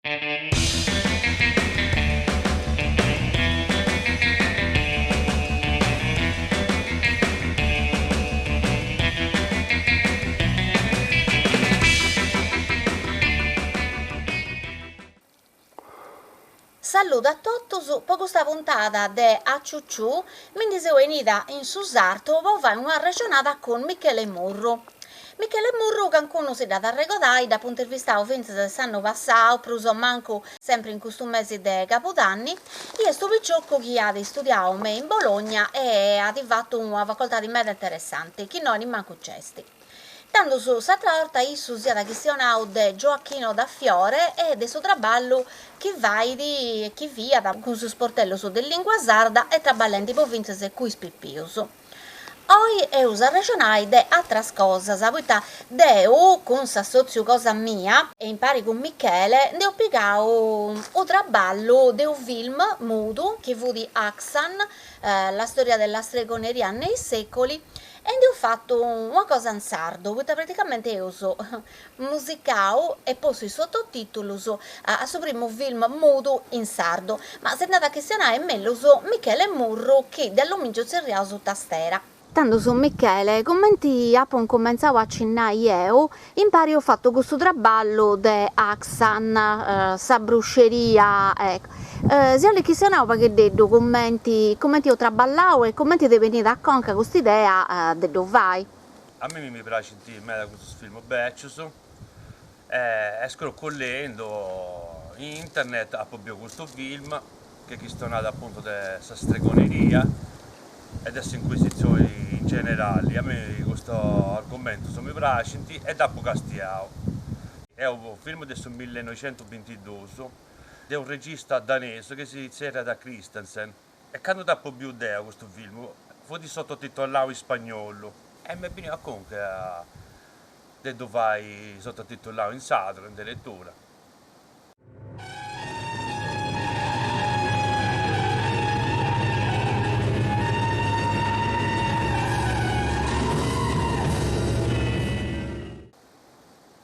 Saludu a totus, po custa puntada de Aciuciù mi ndi seu 'enida in su sartu po fai una arrexonada cun Michele Murru. Michele Murru cancunu si dd'at arregodai, dd'apu intervistau fintzas s'annu passau, prus o mancu sempri in custu mesi de cabudanni, i est unu piciocu chi at istudiau me in Bologna e at fatu una facoltadi meda interessanti, chi innoi nimancu nc'est. Tandus s'atra 'orta issu s'iat chistionau de Gioacchino da Fiore e de su traballu chi fait e chi fiat cun is sportellus de lingua sarda e traballendi po fintzas cun is pipius. Oi eus a arrexonai de atras cosas, poita deu, cun s'assotziu cosa mia, e impari cun Michele, nd'eus pigau unu traballu de unu film mudu chi fut Axan, la storia della stregoneria nei secoli, E nd'eus fatu una cosa in sardu, poita praticamenti eus musicau e postu is sototìtulus a su primu film mudu in sardu. Ma si nd'at a chistionai mellus Michele Murru chi de allomìngiu tzerriaus Tastera. Tandus Michele, cumenti apu incumentzau a acinnai 'eu, impari eus fatu custu traballu de Axan, sa brusceria, ecco. Si 'olis chistionai u' pagheddeddu cumenti cumenti eus traballau e cumenti t'est benida a conca custa idea de ddu fai. A mimi mi praxint meda custus film becius e scrocullendu in internet apu biu custu film chi chistionat apuntu de sa stregoneria e de s'inquisitzioni in generali, a mimi custus argumentus mi praxint e dd'apu castiau. Est unu film de su millinoixentusbintidus de unu regista danesu chi si tzerriat Christensen e candu dd'apu biu deu custu film fut sottotitolau in spagnolu e m'est beniu a conca de ddu fai sottotitolau in sardu in deretura.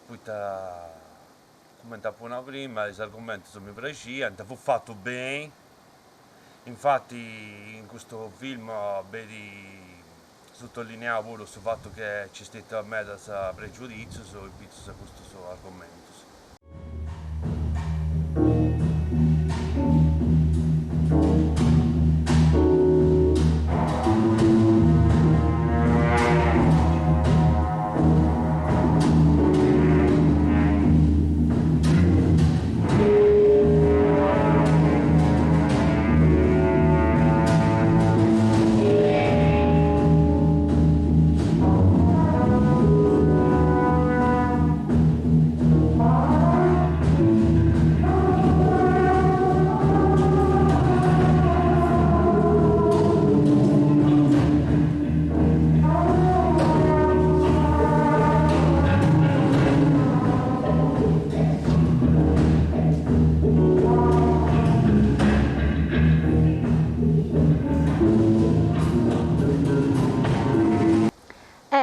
Poita cumenti apu nau prima is argumentus mi praxiant, fut fatu beni, infati in custu film benit suttolineau puru su fatu che nci stetiu medas pregiuditzius in pitzus a custus argumentus.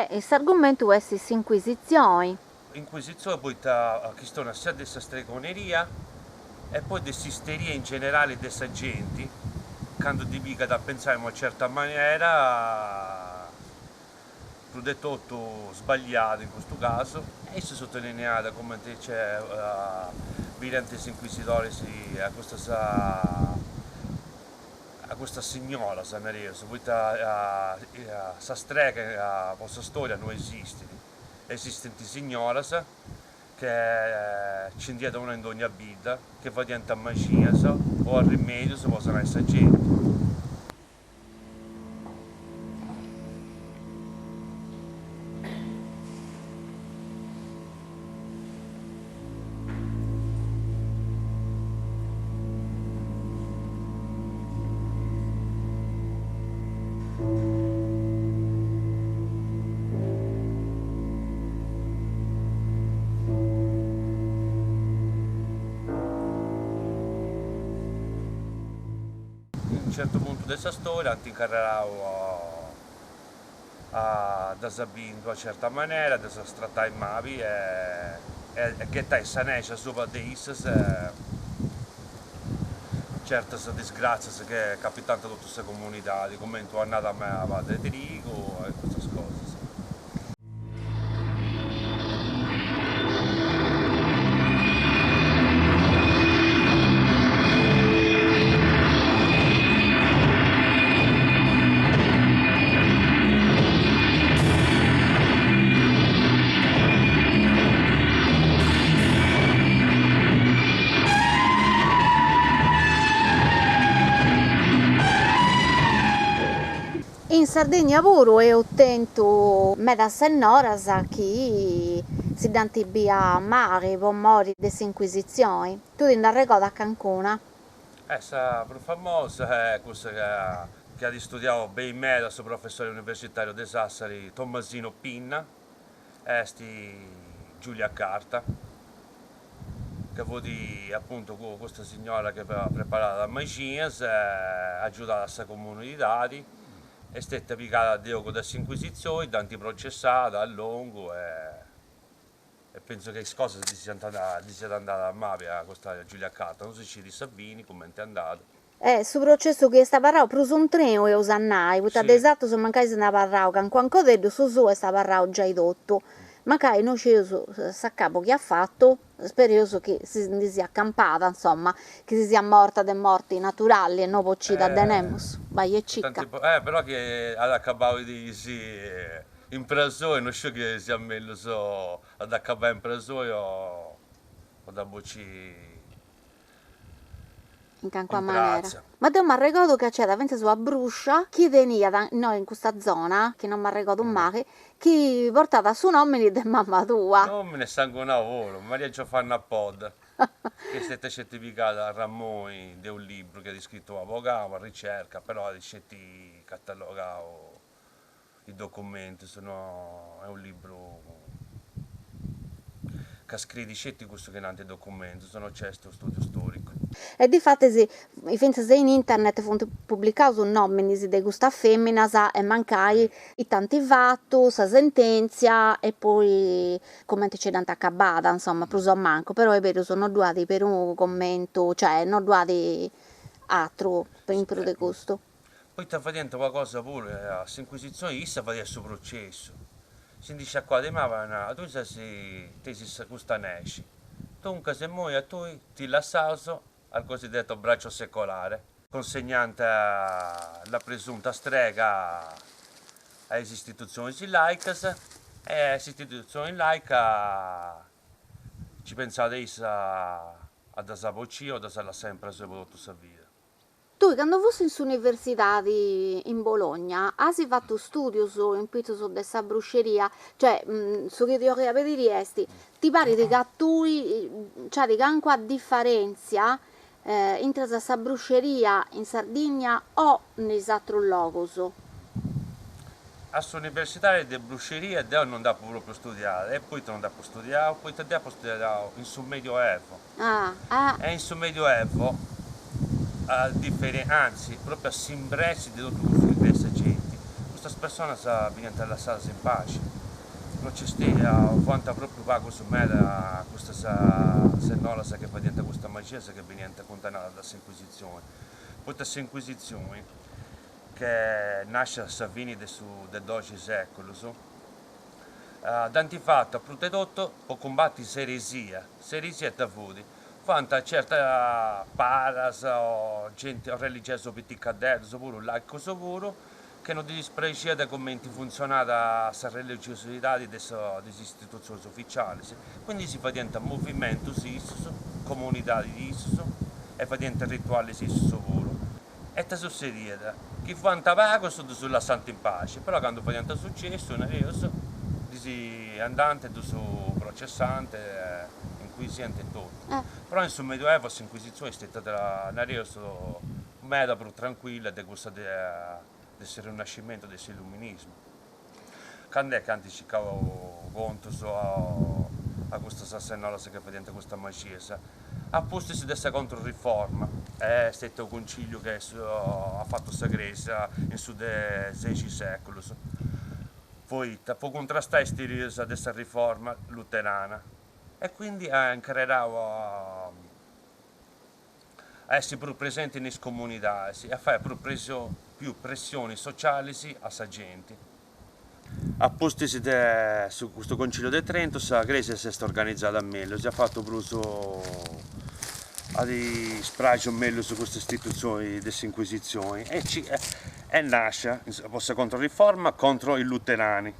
E s'argumentu est s'Inquisitzioni. Inquisitzioni poita chistionat sia de sa stregoneria e poi de s'isteria in generali de sa genti candu ddi pigat a pentzai in una certa manera prus de totu sbagliada in custu casu e issu sottolineat cumenti nc'est biriant is inquisidoris a custas a custas signoras nareus poita sa strega po sa storia no esistit Esistint signoras, che nci nd'iat una in dogna bidda, che fadiant maxias o arrimedius po sanai sa genti. In unu certu puntu de sa storia ant incarrerau a ddas biri in d'una certa manera, a ddas tratai mabi e a ghetai sa nexi asuba de issas. Certas disgràtzias che capitant a totu sa comunidadi, cumenti un'annada maba de trigu e custas cosas. In Sardigna puru eus tentu medas sennoras chi si dd'ant bia mali po mori de s'Inquisitzioni. Tui ti nd'arregodas cancuna? Eh, sa prus famosa est cussa chi at istudiau beni meda su professori universitariu de Sassari Tommasino Pinna, est Giulia Carta, ca fut apuntu custa signora chi preparat maxinas e agiudat sa comunidadi, est stetia pigada de ogu de s'Inquisitzioni, dd'ant processada a longu e pentzu chi is cosas ddi siant ddi siat andada mali a custa Giulia Carta, non si scit sa fini cumenti est andada. E su processu chi est abarrau prus untriu eus a nai, poita de is atrus mancai si nd'est abarrau cancu ancoreddu, su suu est abarrau giai totu. Mancai no scieus s'acabu chi at fatu, spereus chi si ndi siat campada, insoma, chi si siat morta de morti naturali e no bocida de nemus. Bai e cica. Eh però chi at acabau is diis in presoi no sciu chi siat mellus a dd'acabai in presoi o dda bocì In cancuna manera. Ma deu m'arregodu ca nc'est fintzas una bruscia chi teniat, innoi in custa zona, chi non m'arregodu mali, chi portat su nomini de mama tua. Nomini e sangunau puru, Maria Giovanna Podda, chi est stetia sceti pigada a ramoni de unu libru chi at scritu un'abogau, una ricerca, però at sceti catalogau is documentus, no est unu libru ca scriit sceti cussu chi nant is documentus, no nc'est unu studiu storicu. E difatis fintzas in internet funt publicaus nominis de custas feminas e mancai ita ant fatu, sa sententzia e poi cumenti nci dd'ant acabada, insoma, prus o mancu, però est berus no ddu at perunu commentu, cioè no ddu at atru in prus de custu. Poita fadiant una cosa puru, a s'Inquisitzioni issa fadiat su processu, si ndi sciacuat is manus e narat, tui ses, tenis custa nexi, duncas immoi a tui ti lassaus al cosiddetto braccio secolare. Consegnant la presunta strega a is istitutzionis laicas e s'istitutzioni laica nci pentzat issa a ddas bocì o ddas lassai in presoni po totu sa vida. Tui candu fusti in s'universidadi in Bologna as fatu studius in pitzus de sa brusceria, cioè su chi ti 'ollia pediri est, ti parit ca tui nc'at calincuna difarentzia intre sa brusceria in Sardigna o in is atrus logus? A s'universidadi de brusceria deu non dd'apu propriu studiada, e poita non dd'apu studiau? Poita deu apu studiau in su Medioevo E in su Medioevo, a diferen, anzi, propriu a s'imbressi de totu cussu chi creit sa genti, custas personas beniant lassadas in paxi, no nci fuant propriu pagus meda custas sennoras chi fadiant custas magias chi beniant cundannadas da s'Inquisitzioni, poita s'Inquisitzioni, che nascit a sa fini de su de doxi seculus, Dd'ant fata prus de totu po cumbati s'eresia, s'eresia ita fut? Fuant certas paras o genti o religiosus piticadeddus puru, laicus puru, chi no ddis praxiat cumenti funtzionat sa religiosidadi de de is istitutzionis uficialis, quindi si fadiant movimentus issus, comunidadis issus e fadiant ritualis issus puru. E ita sussediat? Chi fuant pagus ddus lassànt in paxi, però candu fadiant sucessu, nareus, ddis andànt e ddus processànt e inquisiant e totu. Però in su Medioevo s'inquisitzioni est stetia, nareus, meda prus tranquilla de cussa de su Rinascimentu, de s'Illuminismu. Cand'est chi ant circau contus a custas sennoras chi fadiant custas maxias? A pustis de sa Controriforma, est stetiu unu conciliu chi at fatu sa Cresia in su de seixi seculus, poita po cuntrastai is teorias de sa Riforma luterana e quindi at incarrerau a. a essi prus presenti in is comunidadis e a fai prus pius pressionis socialis a sa genti. A pustis de custu Conciliu de Trento sa Crèsia s'est organizada mellus e at fatu prus at spraxiu mellus custa istitutzioni de s'Inquisitzioni e est nàscia po sa Controriforma contro i luterani.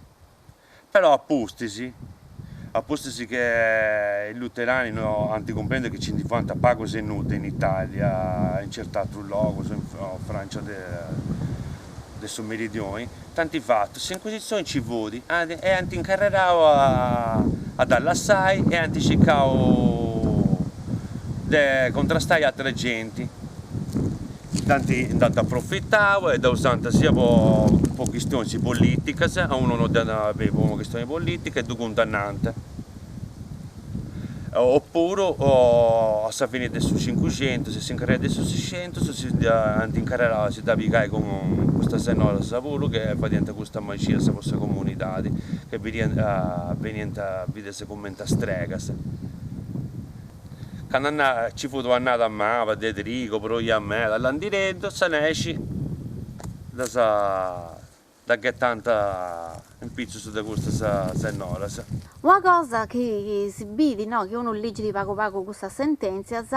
Però a pustis, a pustis che i luterani no ant cumprendiu chi ci ndi fuant pagus e nudda in Italia e in cert'atrus logus, in Francia de su meridioni, dd'ant fatu, s'Inquisitzioni nci fut e ant incarrerau a dda lassai e ant circau de contrastai atra genti. Nd'ant aprofitau e dda usant sia po po chistionis politicas, a unu no dd'andat beni po una chistioni politica e ddu cundannant, opuru a sa fini de su Cincuxentus e s'incarrera de su Sescentus si dd'ant incarrerau a si dda pigai cun custas sennoras puru che fadiant custas maxias po sa comunidadi, che beniant bidas cumenti a stregas. Candu ci fut un'annada maba de trigu, proiat meda, lantireddu, sa nexi ddas dda ghetant in pitzus de custas sennoras. Una cosa chi si bidi, no, chi unu ligit pagu pagu custas sententzias,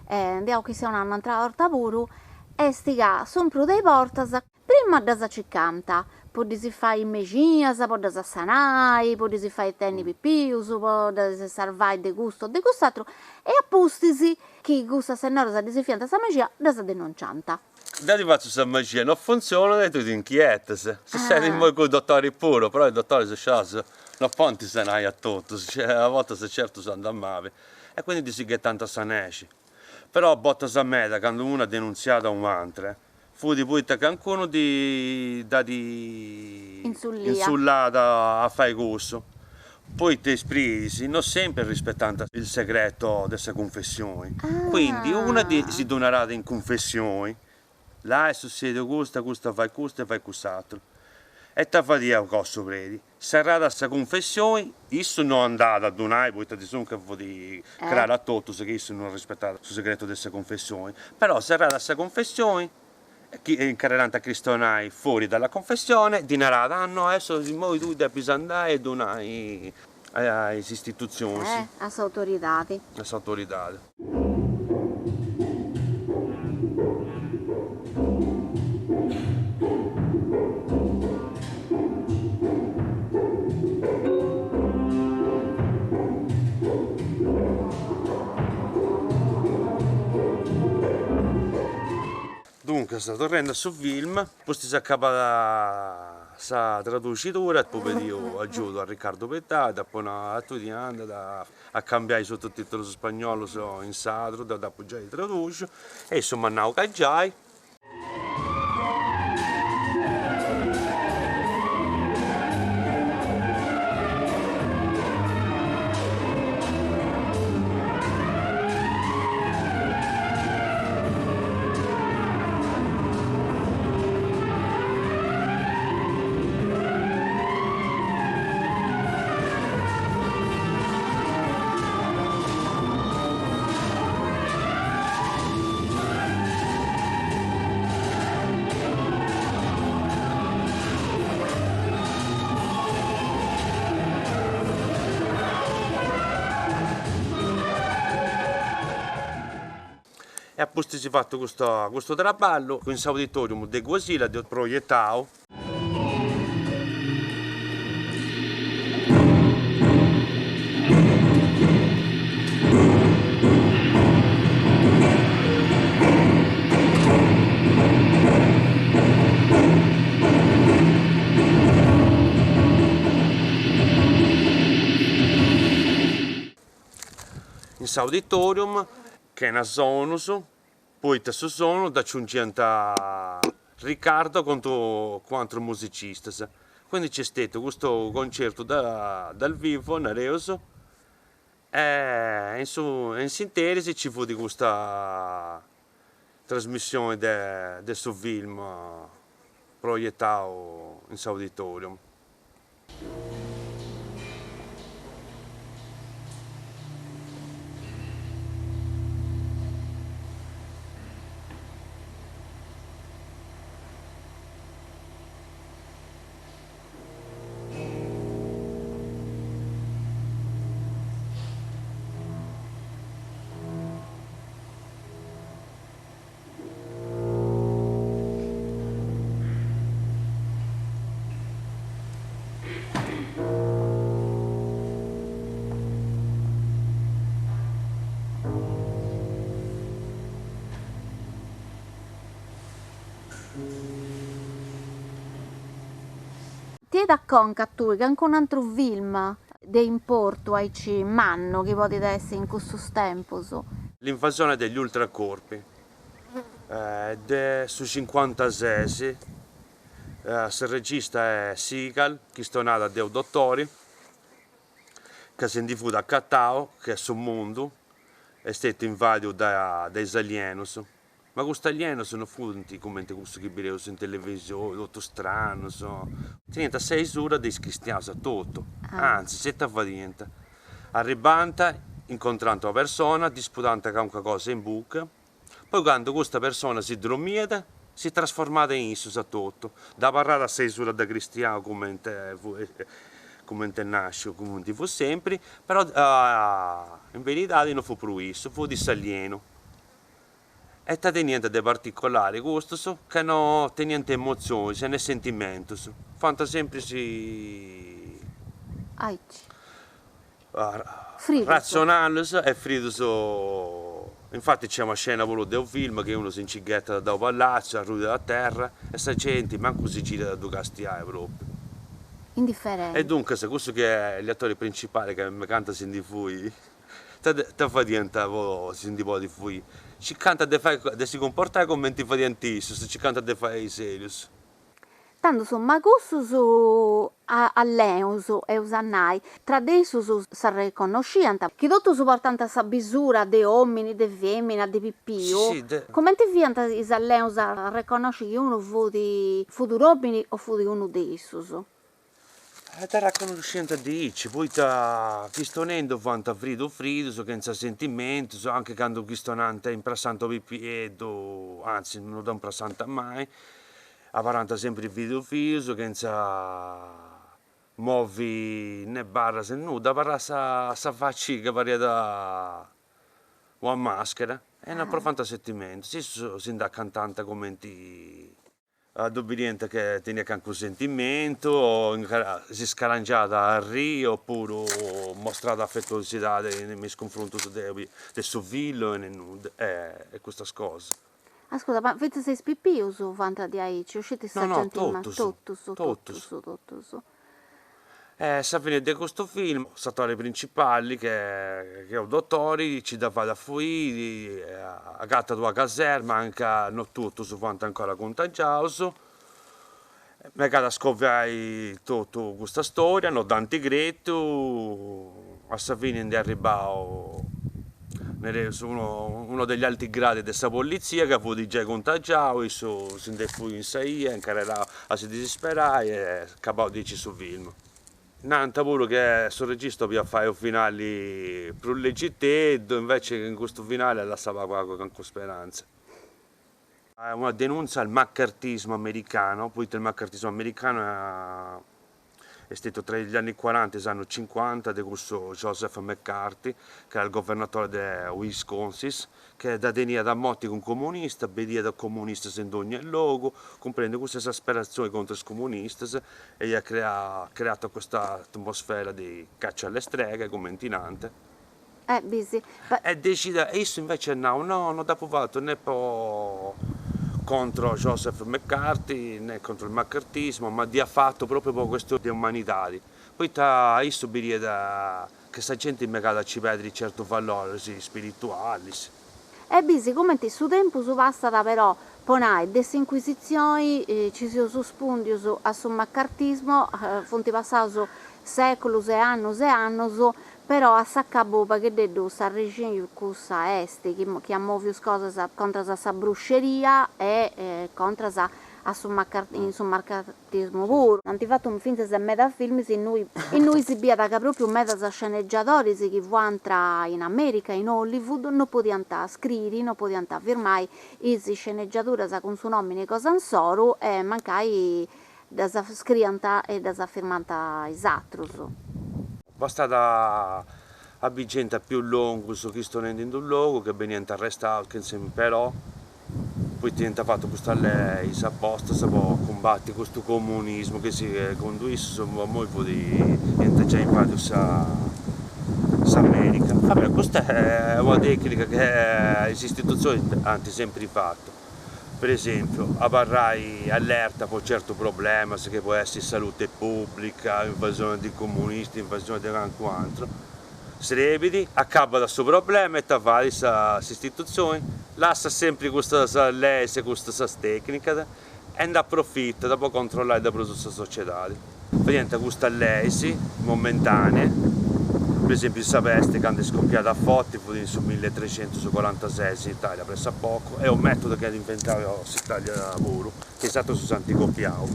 e nd'eus chistionau un'atra 'orta puru, est ca su prus de is bortas Prima ddas circant po ddis fai mexinas, po ddas sanai, po ddis fai tenni pipius, po ddas sarvai de custu o de cuss'atru e a pustis chi cussas sennoras ddis fiant sa maxia ddas denunciant. Deu ti fatzu sa maxia, no funtzionat e tui t'inchietas. Sutzedit immoi cun is dotoris puru, però is dotoris scias no podint sanai a totus, cioè a bortas certus andant mali e quindi ddis ghetant sa nexi. Però bortas meda candu una denuntziat a un'atra Fut poita cancunu ddi dd'at intzullada a fai cussu, poita is predis no sempri rispetant il segreto de sa cunfessioni, quindi una ddi si ddu narat in cunfessioni, là est sussediu custu, custa fait custu e fait cuss'aturu. E ita fadiat cussu predi? Serrada sa cunfessioni, issu no andat a ddu nai poita de sinunca fut craru a totus chi issu no arrispetat su segretu de sa cunfessioni, però serrada sa cunfessioni, chi incarrerant a chistionai fuori dalla confessione, ddi narat, ah no adesso immoi tui depis andai e ddu nai a is istitutzionis. A s'autoridadi. A s'autoridadi. Duncas, torrendi a su film, pustis acabada sa traducidura, apu pediu agiudu a Riccardo Pettai, dd'apu nau, a tui ti andat a cambiai is sottotitolus spagnolus in sadru, deu dd'apu giai traduxiu, e issu m'at nau ca giai. E a pustis fatu custu traballu, in s'auditorium de Guasila dd'eus proietau. In s'auditorium, chena sonus, Poita su sonu dd'aciungiant Riccardo cun atrus musicistas, quindi nc'est stetiu custu concertu dal vivo, nareus, e in su in s'interis nci fut custa trasmissioni de su film proietau in s'auditorium. Ti 'enit a conca a tui cancunu atru film de importu aici mannu chi podit essi in cussus tempus? L'invasione degli ultracorpi de su cincuantases, su regista est Seagal, chistionat de unu dotori ca si ndi fut acatau che su mundu est stetiu invadiu de is alienus Ma custus alienus no funt cumenti cussus chi bireus in televisioni, totu stranus, teniant sa 'isura de is cristianus a totu, antzis, ita fadiant, arribant, incontrant una persona, ddis pudant calincuna cosa in buca, poi candu custa persona si dromiat, si trasformat in issus a totu, dd'abarrat sa 'isura de cristianu cumenti cumenti est nasciu, cumenti fut sempri, però in beridadi no fut prus issu, fut s'alienu E ita teniant de particolari custus ca no teniant emotzionis e ne sentimentus, fuant sempri Aici. Ratzionalis e fridus, infati nc'est una scena puru de u film chi unu si nci ghetat da u pallatzu, arruit a terra e sa genti mancu si girat a ddu castiai propriu. Indiferenti. E duncas cussu chi est s'atori principali ca megant a si ndi fui Ita fadiant po si ndi podi fui? Circant de fai de si cumportai cumenti fadiant issus, circant de fai is serius. Tandus, ma cussus allenus, eus a nai, tra de issus s'arreconnosciant, chi totus portant sa bisura de omini, de femina, de pipiu, cumenti fiant is allenus a arreconnosci chi unu fut fut un'omini o fut unu de issus? E dd'arreconnosciant diaici, poita chistionendu fuant fridus fridus, chentza sentimentus, anche candu chistionant imprassant u' pipieddu, anzi no ddu imprassant mai, abarrant sempri fridus fridus, chentza movi ne barras ne nudda, abarrat sa sa faci chi pariat una maschera e no provant sentimentus, issus si nd'acantant cumenti Ddu bidiant che teniat cancu sentimentu o si scarangiat a arrii opuru mostrat afetuosidade in is cunfruntus de su fillu e nudda e custas cosas. Ascurta, ma fintzas is pipius fuant diaici o sceti sa genti manna? No no totus, totus, totus. E sa fini de custu film, s'atori principali che est u' dotori ci dda fait a fuiri, agatat una caserma anca no totus fuant ancora contagiaus, megat a scoviai totu custa storia, no dd'ant cretiu, a sa fini nd'est arribau nareus unu unu degli alti gradi de sa polizia ca fut giai contagiau, issu si nd'est fuiu in sa 'ia, incarrerau a si disisperai e est acabau diaici su film. Nant puru che su regista 'oliat fai u' finali prus legiteddu, invece in custu finali at lassau pagu pagu cancu speranza. È una denuncia al maccartismo americano, poita il maccartismo americano est stetiu tra gli anni quaranta e is annus cincuanta de cussu Joseph McCarthy, ca era il governatore de Wisconsin, che dda teniat a morti cun comunistas, bidiat comunistas in dogna logu, cumprendi custa esasperazioni contra is comunistas e iat creato questa atmosfera di caccia alle streghe, cumenti nant. Eh, bisi. E decida, e issu invece at nau, no, no dd'apu fatu ne po contro Joseph McCarthy, ne contro il maccartismo, ma dd'ia fatu propriu po questioni de umanidadi, poita issu biriat che sa genti megàt a ci pedri certus valoris spiritualis. E bisi cumenti su tempus passat però, po nai, de s'Inquisitzioni ci seus spundius a su maccartismo, funt passaus seculus e annus e annus, Però a s'acabu u' pagheddeddu s'arrexini cussa est, chi chi at moviu is cosas contras a sa brusceria e contras a su in su macartismu puru. Ant fatu fintzas meda films innui innui si biat ca propriu medas scenegiadoris chi fuant in America, in Hollywood, no podiant scriri, no podiant firmai is scenegiaduras cun su nomini cosa insoru e mancai ddas scriant e ddas firmant is atrus. Bastat a biri genti a pius longus chistionendi in d'unu logu che beniant arrestaus chentza però poita iant fatu custas leis apostas po cumbati custu comunismu chi segundu issus imoi fut iant giai invadiu sa s'America. Vabbè custa est una tecnica che is istitutzionis ant sempri fatu. Per esempiu, abarrai allerta po certus problemas chi podit essi salute pubblica, invasione de comunisti, invasione de calincunu atru, srebit, acabat su problema e ita fait s'istitutzioni, lassat sempri custas leis e custas tecnicas e nd'aprofitat po controllai de prus sa sociedadi. Fadiant custas leis momentanee, per esempiu sa peste candu est scoppiada a forti fut in su milletrecentuscorantases in Italia pressappoco, est unu metodu chi at inventau s'Italia puru, chi is atrus s'ant copiau,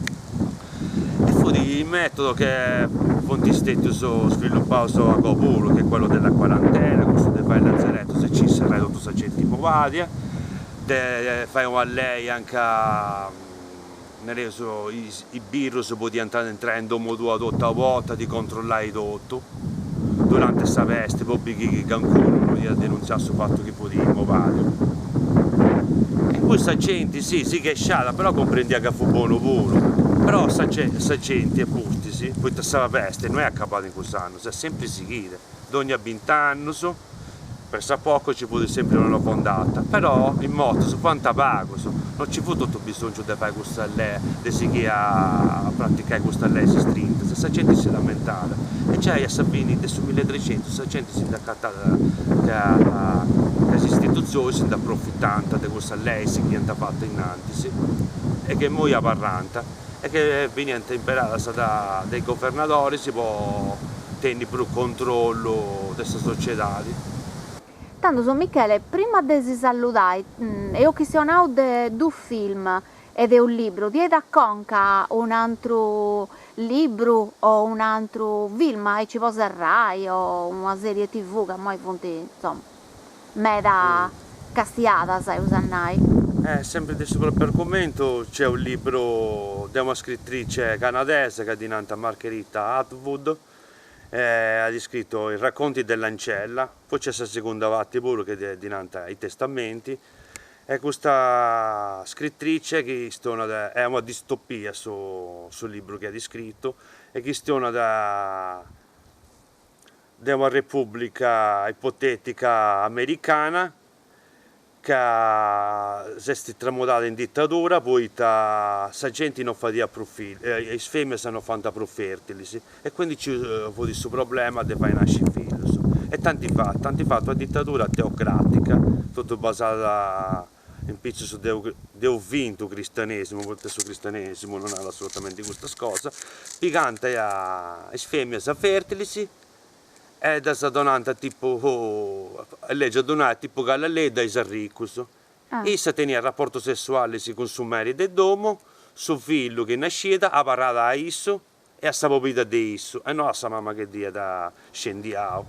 e fut u' metodu che funt stetius sviluppaus agoa puru, che quello della quarantena, cussu de fai lazzarettus e nci inserrai totu sa genti mobadia, de fai una lei anca nareus is birrus podiant intrai in domu tua totu a borta, ti controllai totu durante sa pesti po biri chi cancunu no iat denuntziau su fatu chi fut mobadiu. E poi sa genti si si chesciat però cumprendiat ca fut bonu puru, però sa sa genti a pustis, poita sa pesti no est acabada in cuss'annu, est sempri sighida, dogna bint'annus Pressappoco ci fut sempri una nova ondata, però is mortus fuant pagus, non ci fut totu bisongiu de fai custa lei, de sighì a praticai custas leis strintas, sa genti si lamentat e giai a sa fini de su milletrecentus sa genti si nd'acatat ca ca is istitutzionis si nd'aprofitant de cussas leis chi iant fatu innantis e che immoi abarrant e che beniant imperadas de is governadoris po tenni prus controllu de sa sociedadi. Tandus Michele, prima de si salludai, eus chistionau de dus film e de unu libru, ti 'enit a conca un'antru libru o un'antru film aici po serrai o una serie TV ca immoi funt, insoma, meda castiadas, eus a nai. Sempri de su propriu argumentu nc'est unu libru de una scritrice canadesa ca ddi nant Margherita Atwood, at scritu I racconti dell'ancella, poi nc'est sa segunda parti puru chi ddi nant I testamenti, e custa scritrice chistionat, est una distopia su su libru chi at scritu, e chistionat de una repubblica ipotetica americana ca s'est tramudada in ditadura poita sa genti non fadiat prus fillus, is feminas non fuant prus fertilis e quindi nci fut su problema de fai nasci fillus e ita ant fatu, ant fatu una ditadura teocratica totu basada in pitzus de de unu fintu cristianesimu, poita su cristianesimu non narat assolutamenti custas cosas, pigant is feminas fertilis e ddas donant tipu, est legiu a ddu nai, tipu callaleddu a is arricus. Issa teniat raportus sessualis cun su meri de domu, su fillu chi nasciat abarrat a issu e a sa pobidda de issu e no a sa mama chi dd'iat scendiau.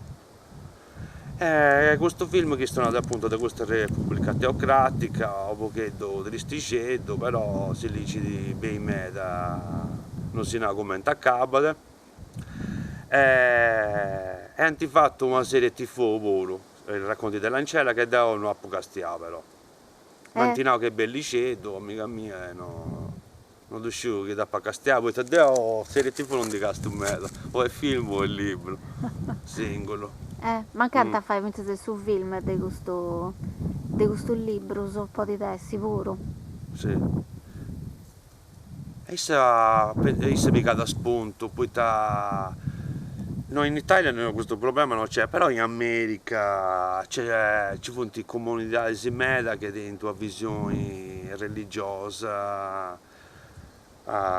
E custu film chistionat apuntu de custa repubblica teocratica, u' pogheddu tristixeddu, però si ligit beni meda, non si nau cumenti acabat. E ant fatu una serie TV puru, I racconti dell'ancella, che deu no apu castiau però. M'ant nau chi est bellixeddu, amiga mia, e no no ddu sciu chi dd'apu a castiai, poita deu serie TV non ndi castiu meda, o est film o est libru, singulu. Mancai ant a fai fintzas su film de custu de custus librus, podit essi puru. Si. Issa issa pigat spuntu poita no in Italia no custu problema no c'est, però in America c'est nci funt comunidadis meda chi tenint una visioni religiosa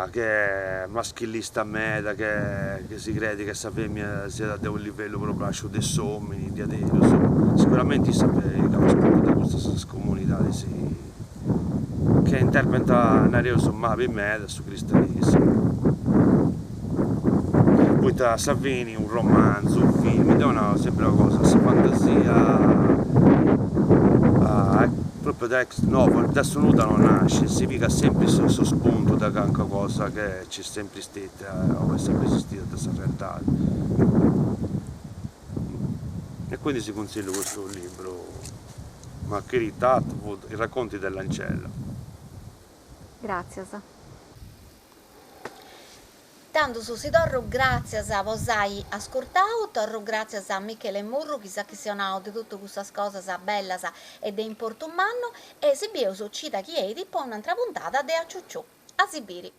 che est maschilista meda, che si creit che sa femina siat de unu livellu prus basciu de s'omini, diaderus, siguramenti issa pigat spuntu de custas comunidadis Che interpretant, nareus, mabi meda su cristianesimu. Poita a sa fini unu romanzu, unu film, deu nau sempri una cosa, sa fantasia propriu de ex novo, de su nudda no nascit, si pigat sempri su spuntu de calincuna cosa che nc'est sempri stetia o est sempri esistia de sa realidadi. E quindi si cunsillu custu libru. Margherita Atwood, I racconti dell'ancella. Gràtzias. Tandus si torru gràtzias po s'ai ascurtau, torru gràtzias a Michele Murru chi s'at chistionau de totu custas cosas bellas e de importu mannu e si bieus cida chi 'enit po un'antra puntada de Aciuciù. A si biri.